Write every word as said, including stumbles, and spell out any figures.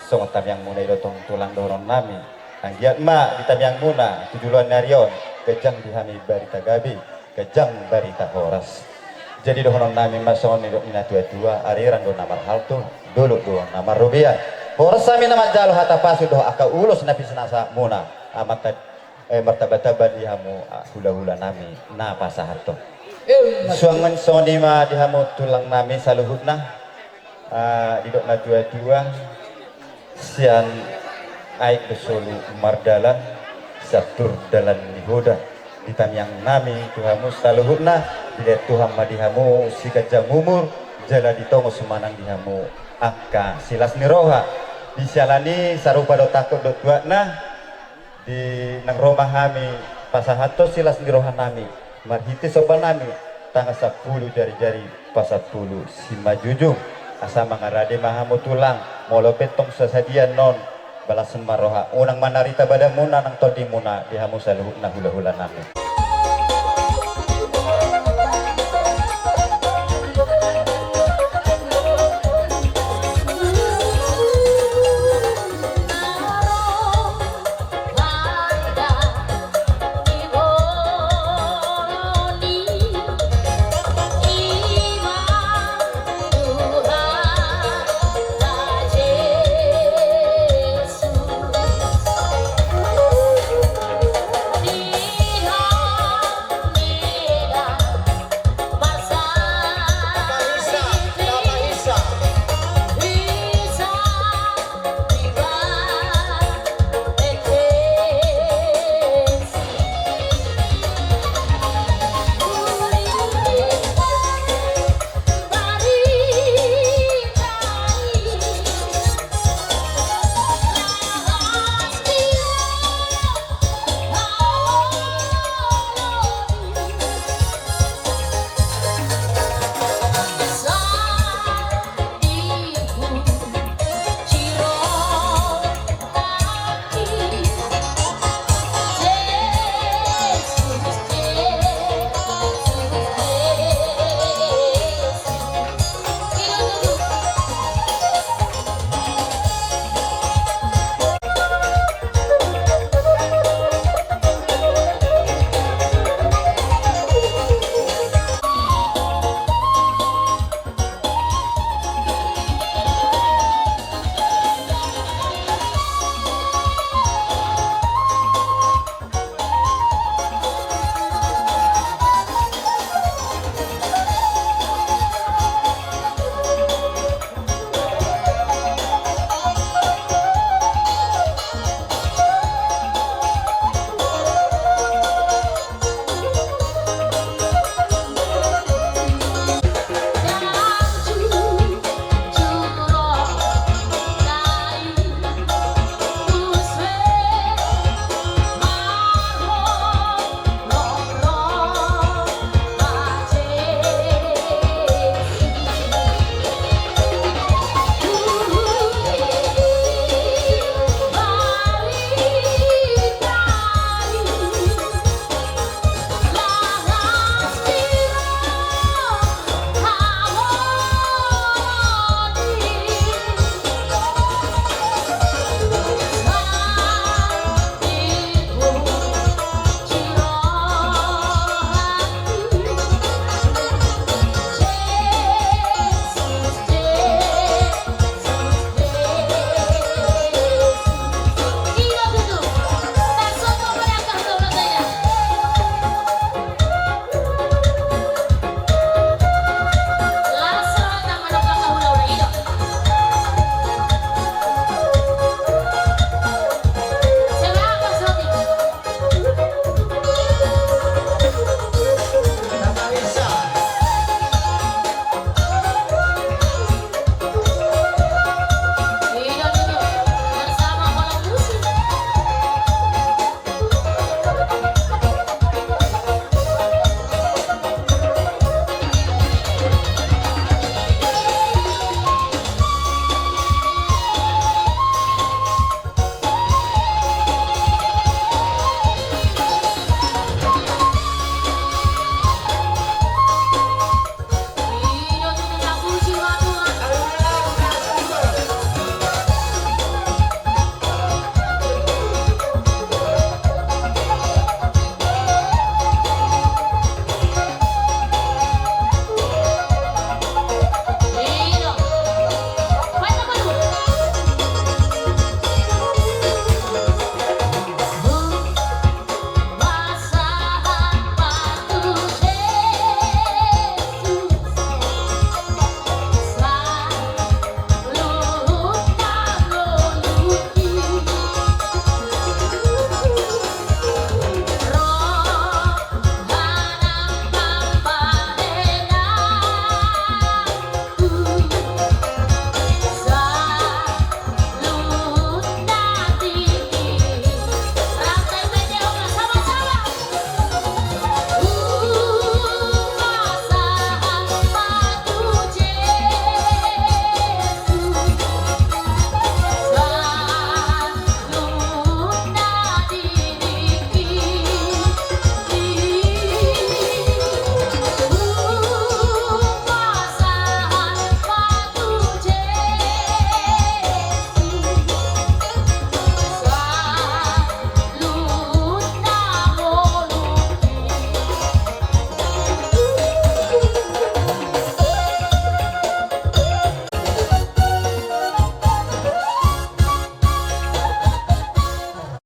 Songon tamiangmuna i do tong tulang dohononnami. Anggiat ma di tamiangmuna tu joloan ni ari on ganjang di hami barita gabe, ganjang barita horas. Jadi dohononnami ma songon nidok ni natuatua, arirang do na marhalto, dolok do na marrobean. Horas hami na manjalo hata pasu dohot angka ulos na pinasahatmuna, amanta, eh, martabataba di hamu, ah, hulahulanami na pasahathon. Suangan songon i ma di hamu tulangnami saluhutna. Ah, didok natuatua, sian aek do solu mardalan, sian tur dalan ni hoda. Di tamiangnami tu hamu saluhutna, dilehon Tuhan ma di hamu siganjang umur, jala ditongos ma nang di hamu angka silas ni roha. Di siala ni i sarupa do tangkok dohot tuatna, di nang ro ma hami pasahathon silas ni rohanami marhite sombanami, tangan sampulu jarijari pasampulu simanjujung. Asa mangarade ma hamu tulang, molo pe tong so sadia annon, balas ma roha, unang manarita badanmuna nang tondimuna di hamu saluhutna hulahulanami.